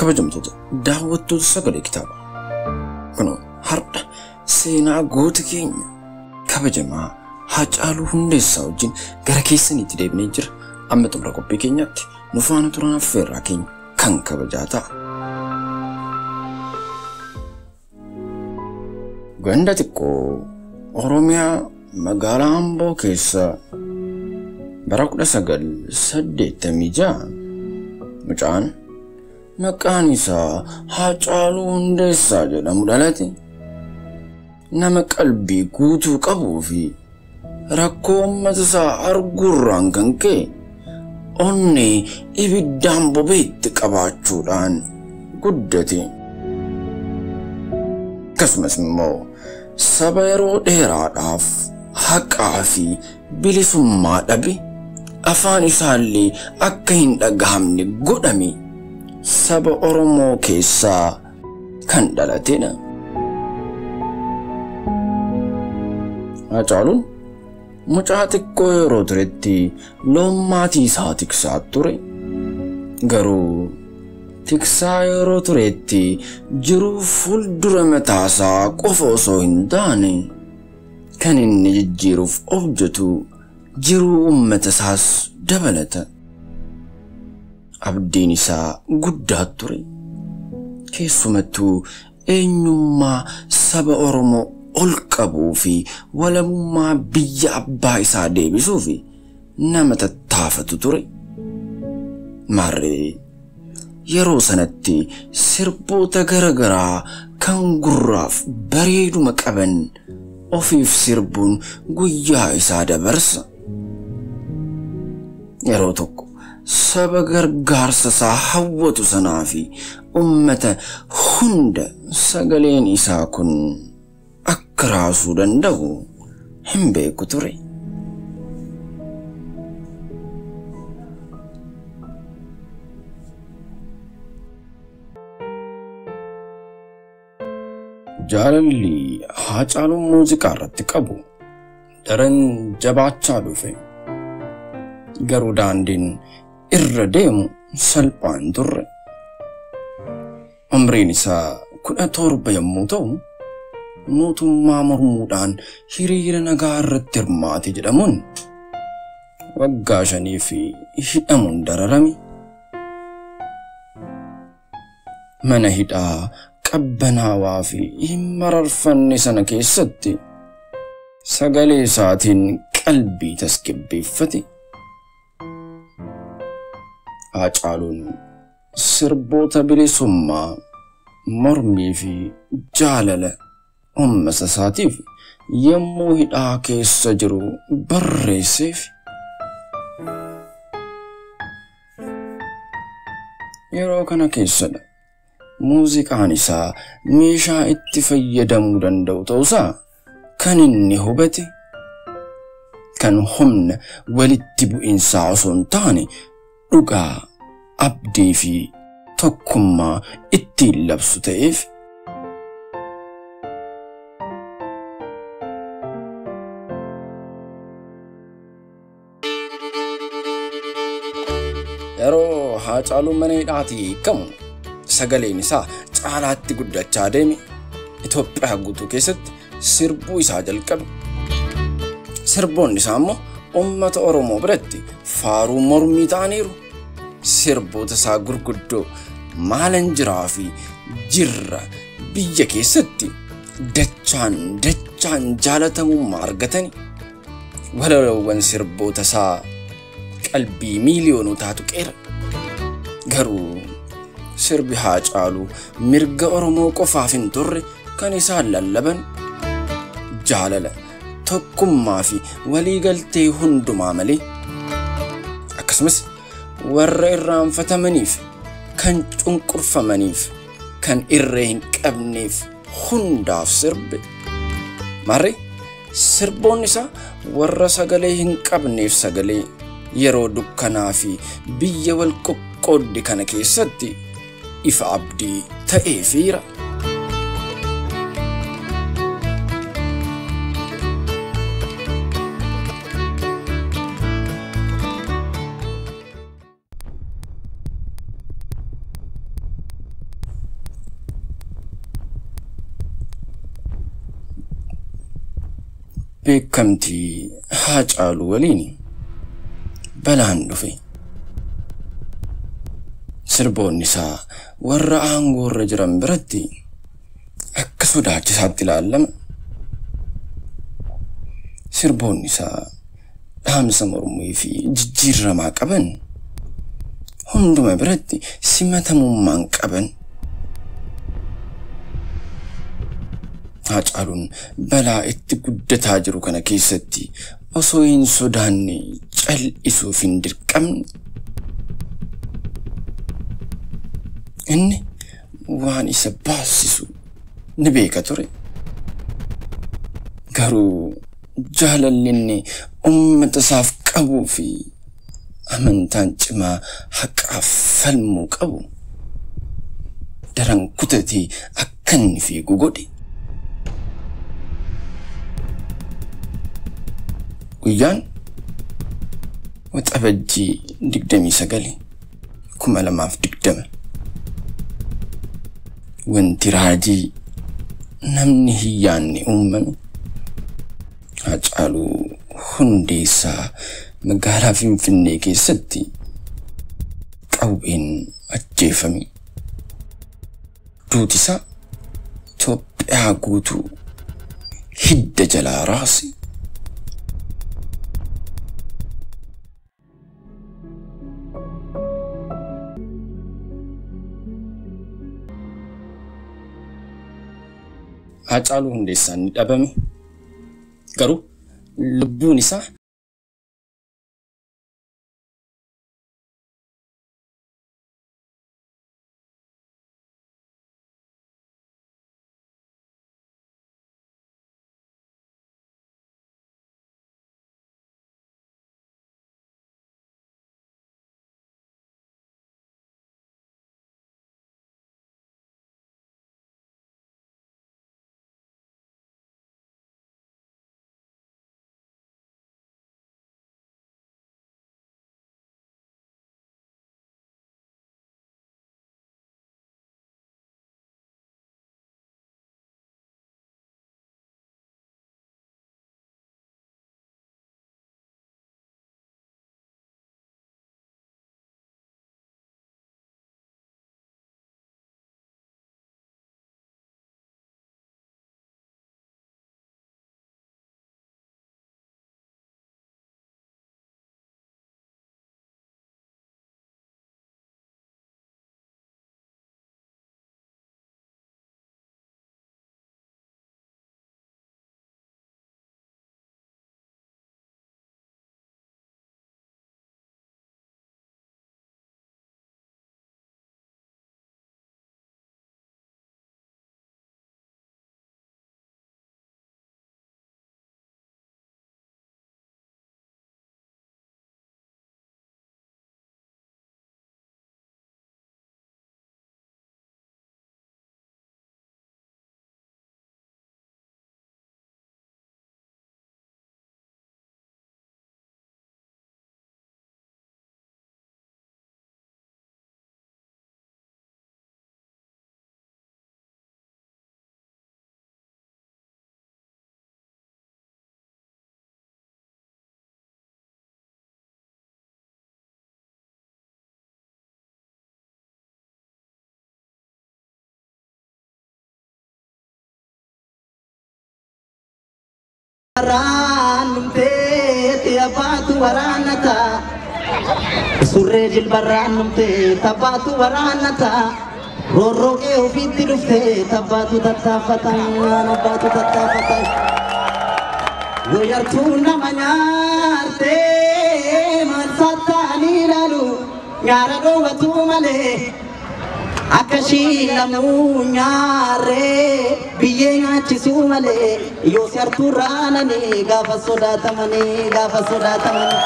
Kabajamtoota daawwattoota sagalee kitaabaa. Kunoo har'a seenaa goota keenya kabajamaa Haacaaluu Hundeessaa wajjin gara keessaniitti deebinee jira. Amma xumura qophii keenyaatti nu faana turan affeerraa keenya kan kabajaa ta'a. Ganda xiqqoo Oromiyaa magaalaa Amboo keessa bara 1986 mucaan maqaan isaa Haacaaluu Hundeessaa jedhamu dhalate. Nama qalbii guutuu qabuu fi rakkoo uummata isaa arguurraan kan ka'e onnee ibiddaan bobeetti qabaachuudhaan guddate. Akkasumas immoo saba yeroo dheeraadhaaf haqaa fi bilisummaa dhabe afaan isaallee akka hin dhagahamne godhame saba Oromoo keessaa kan dhalatedha. Haacaaluun mucaa xiqqoo yeroo turetti loon maatii isaa tiksaa ture. Garuu tiksaa yeroo turetti jiruu fuuldura mataasaa qofa osoo hin taane kan inni jijjiiruuf hojjetu jiruu uummata isaas dabalata. Abdiin isaa guddaa ture. Keessumattuu eenyummaa saba Oromoo ol qabuu fi walabummaa biyya abbaa isaa deebisuuf nama tattaafatu ture. Maarree yeroo sanatti sirboota garaagaraa kan gurraaf bareeduma qaban ofiif sirbuun guyyaa isaa dabarsa. Yeroo tokko saba gargaarsa isaa hawwatu sanaa fi uummata hunda sagaleen isaa kun akka raasuu danda'u hin beeku ture. Jaalalli Haacaaluun muuziqaa irratti qabu daran jabaachaa dhufe. Garuu daandiin irra deemu salphaa hin turre. Umriin isaa 17 yommuu ta'u mootummaa mormuudhaan hiriira nagaa irratti hirmaate jedhamuun waggaa 5 fi hidhamuun dararame. Mana hidhaa qabbanaawaa fi hin mararfanne sana keessatti sagalee isaatiin qalbii tasgabbeeffate. Haacaaluun sirboota bilisummaa, mormii fi jaalala uummata isaatiif yommuu hidhaa keessa jiru barreesseef. Yeroo kana keessadha muuziqaan isaa meeshaa itti fayyadamuu danda'u ta'uusaa kan inni hubate, kan humna walitti bu'iinsaa osoo hin taane dhugaa, abdii fi tokkummaa ittiin labsu ta'eef. Yeroo Haacaaluun mana hidhaatii hiikamu sagaleen isaa caalaatti guddachaa deeme. Itoophiyaa guutuu keessatti sirbuu isaa jalqabe. Sirboonni isaa immoo uummata Oromoo biratti faaruu mormii ta'aniiru. Sirboota isaa gurguddoo maalan jiraa fi jirra biyya keessatti dachaan dachaan jaalatamummaa argatani. Walaloowwan sirboota isaa qalbii miiliyoonotaa tuqeera. Garuu sirbi Haacaaluu mirga Oromoo qofaaf hin turre kan isaan lallaban jaalala, tokkummaa fi waliigaltee hundumaa malee akkasumas warra irraanfatamaniif, kan cunqurfamaniif, kan irree hin qabneef hundaaf sirbe. Maarree sirboonni isaa warra sagalee hin qabneef sagalee yeroo dukkanaa fi biyya wal qoqqoodde kana keessatti ifa abdii ta'eefiira. Beekamtii Haacaaluu waliin balaan dhufe. Sirboonni isaa warra aangoorra jiran biratti akka sodaachisaatti ilaalama. Sirboonni isaa dhaamsa mormii fi jijjiiramaa qaban hunduma biratti simatamummaan qaban. Haacaaluun balaa itti guddataa jiru kana keessatti osoo hin sodaanne cal'isuuf hin dirqamne. Inni waan isa baasisu ni beeka ture. Garuu jaalalli inni uummata isaaf qabuu fi amantaan cimaa haqaaf falmuu qabu daran kutatee akka inni fiigu godhe. Guyyaan Waxabajjii 29, 2020. Wanti raajii namni hin yaadne uumame. Haacaaluu Hundeessaa magaalaa Finfinnee keessatti qawween ajjeefame. Duuti isaa Itoophiyaa guutuu hidda jalaa raase. Haacaaluu Hundeessaan ni dhabame. Garuu lubbuun isaa Raanumtee abbaatu waraanata, surree jilbarraanumtee tabbaatu waraanata, roorroqee ofiitti dhuftee tabbaatu tattaafata, abbaatu tattaafata. Yoo yartuu nama nyaartee maal sattaanii ilaalu nyaara dhoowwatu malee akka ishii lamuu nyaarree biyyee nyaachisuu malee yoo si hartuu raananii gaafa sodaatamanii gaafa sodaatamanii.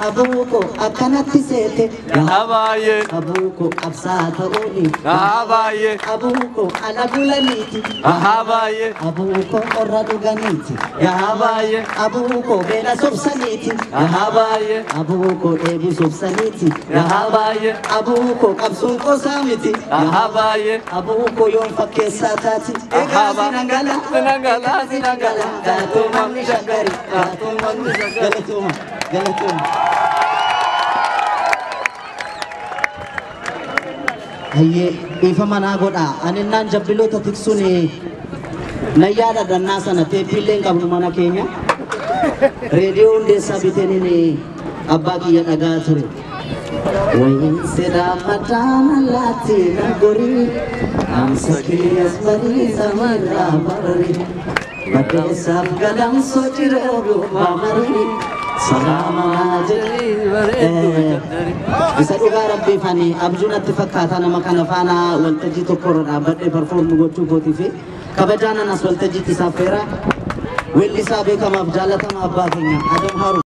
Abuko akkanatti seete. Abaayee. Abuko qabsaa ta'uuni. Abaayee. Abuko ala bulaniiti. Abaayee. Abuko qorra dhuganiiti. Abaayee. Abuko beela sobsaniiti. Abaayee. Abuko dheebuu sobsaniiti. Abaayee. Abuko qabsuun qosaa miti. Abaayee. Abuko yoon fakkeessaa taati. Egaa sinangala. Sinangala, sinangala. Galatoomaa shaggari. Galatoomaa galatooma. Galatooma. Hayyee dhiifa manaa godhaa. Ani naan jabbiloota tiksuun nan yaada dannaa sana teeppiillee hin qabnu mana keenya. Reediyoo hundeessaa biteeniin abbaa kiyya dhagaa ture. Wayin sedaa madaana laatti na gorii. Amsa kiyyas barii samarraa bararii. Baddeessaaf gadamsoo jiree dubbaa marii. Salaama naa jedhee. Isa dhugaa rabbiif ani abjuu natti fakkaata nama kana faana waltajjii tokko irra dhaabbadhee perform gochuu kootii fi kabajaan anas waltajjiitti isaaf feera. Weellisaa beekamaaf jaalatamaa abbaa keenya Adam Haru.